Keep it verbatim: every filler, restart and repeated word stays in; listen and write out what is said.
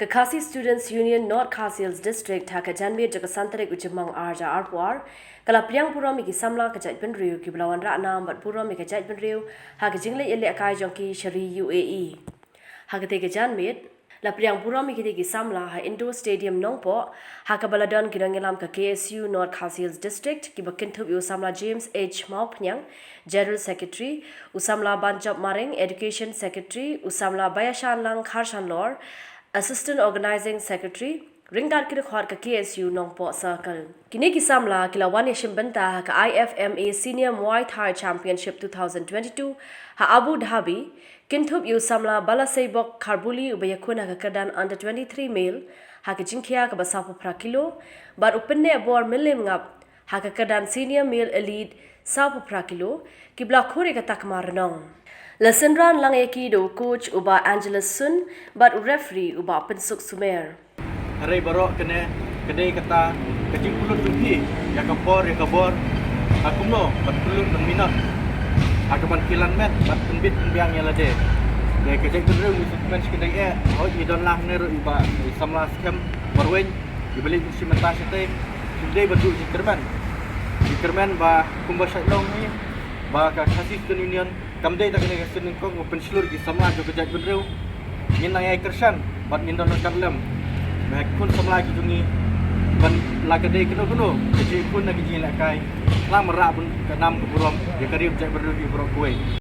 Ka Khasi Students Union North Khasi Hills District ha ka janmiet jong ka san tarik u Jymmang ar hajar arphew ar ka la pdiang burom ïa ki samla ka jaitbynriew kiba la wanrah nam bad burom ïa ka jaitbynriew ha ka jingleit ïalehkai jong ki sha ri U A E. Ha katei ka janmiet la pdiang burom ïa kitei ki samla ha Indoor Stadium Nongpoh, ha kaba la don ki nongïalam ka K S U North Khasi Hills District kiba kynthup ïa u samla James H Mawphniang, General Secretary, u samla Banjop Maring, Education Secretary, u samla Baiashanlang Kharshanlor, Assistant Organising Secretary, ryngkat ki dkhot ka K S U Nongpoh Circle. Kine ki samla ki la wan ïashim bynta ha ka I F M A Senior Muay Thai Championship two thousand twenty-two ha Abu Dhabi, kynthup ïa u samla Balaseibok Kharbuli uba ïakhun ha ka kyrdan under twenty-three male ha ka jingkhia kaba sawphew phra kilo, bad u Pynneh Bor Mylliem Ngap ha ka kyrdan Senior Male Elite sawphew phra kilo, kiba la khur ïa ka takma rnong. La synran lang ïa ki da u coach u Bah Angelus Sun bad u referee u Bah Pynsuk Sumer. Hynrei baroh kane ka dei kata ka jingpynlut jong phi ïa ka por ïa ka bor, ha kumno ban pynlut ban minot, ha kaban kilan met bad pynbit pynbiang ïa lade. Te ka jaitbynriew ngi sngewkmen shi kyndait eh, hooid ngi don lang ne ruh i Bah i samla skhem Marwein iba leit shim bynta shatei. Shu dei ban duh jingkyrmen, jingkyrmen ba kumba shait long hi ba ka Khasi Student Union kam dei tang kane ka sien nyngkong ba pynshlur ki samla jong ka jaitbynriew. Ngin nang ïai kyrshan bad ngin don ryngkat lem. Ba khun samla ki jong ngi ban la ka dei kano kano ka jingkhun na ka jingïalehkai, la marah bun ka nam ka burom ïa ka ri jaitbynriew hi baroh kawei.